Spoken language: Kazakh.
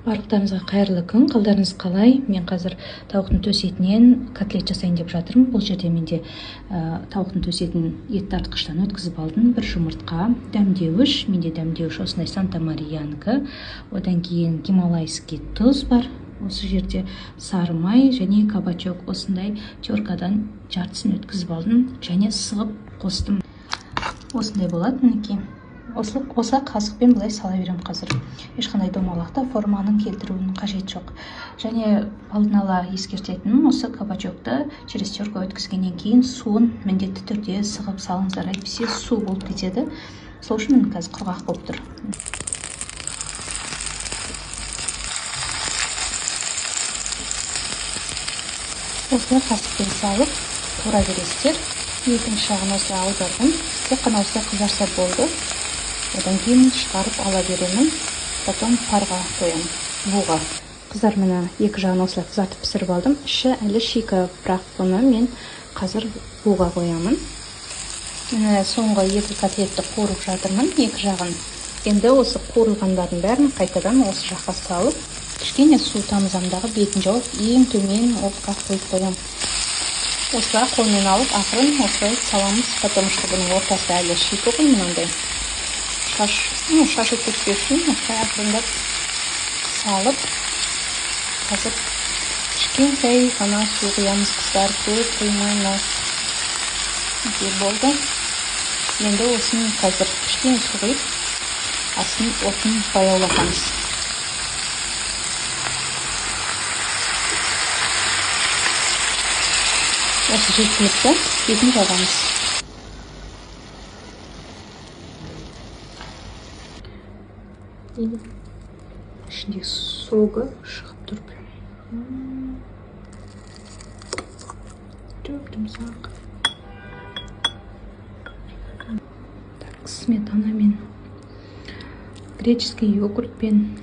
Барлықтарыңызға қайырлы күн, қалдарыңыз қалай? Мен қазір тауықтың төс етінен котлет жасайын деп жатырмын. Бұл жерде менде тауықтың төс етін ет тартқыштан өткізіп алдым. Бір жұмыртқа, дәмдеуіш, менде дәмдеуіш осындай Санта Мариянікі. Одан кейін гималайский тұз бар. Осы жерде сары май және кабачок, осындай теркадан жартысын өткізіп алдым және сығып қостым. Осындай болады мінекей. Осылай қасықпен былай сала беремін қазір. Ешқандай домалақта форманың келтіруінің қажеті жоқ. Және алдын ала ескертетінім, осы кабачокты через терка өткізгеннен кейін суын міндетті түрде сығып салыңыздар, әйтпесе су болып кетеді. Сол үшін міне қазір құрғақ болып тұр. Осылай қасықпен салып қуыра бересіздер. Екінші жағын осылай аудардым. Тек қана осылай қызарса болды. Одан кейін шығарып ала беремін. Потом парға қоямын, буға. Қыздар, міне екі жағын осылай қызартып пісіріп алдым. Іші әлі шикі, бірақ бұны мен қазір буға қоямын. Міне соңғы екі котлетті қуырып жатырмын, екі жағын. Енді осы қуырылғандардың бәрін қайтадан осы жаққа салып, кішкене су тамызамын дағы бетін жауып, ең төмен отқа қойып қоямын. Осылай қолмен алып, ақырын осылай саламыз, потому что бұның ортасы әлі шикі ғой мынандай. Шашылып кетпеу үшін осылай ақырындап салып, қазір кішкентай ғана су құямыз, қыздар, көп құймаймыз. Мінекей болды. Енді осыны қазір кішкене су құйып, астын отын баяулатамыз. Осы жеткілікті, бетін жабамыз. Ішіндегі согы шығып тұр прям. Жұп-жұмсақ. Так, сметанамен, греческий йогуртпен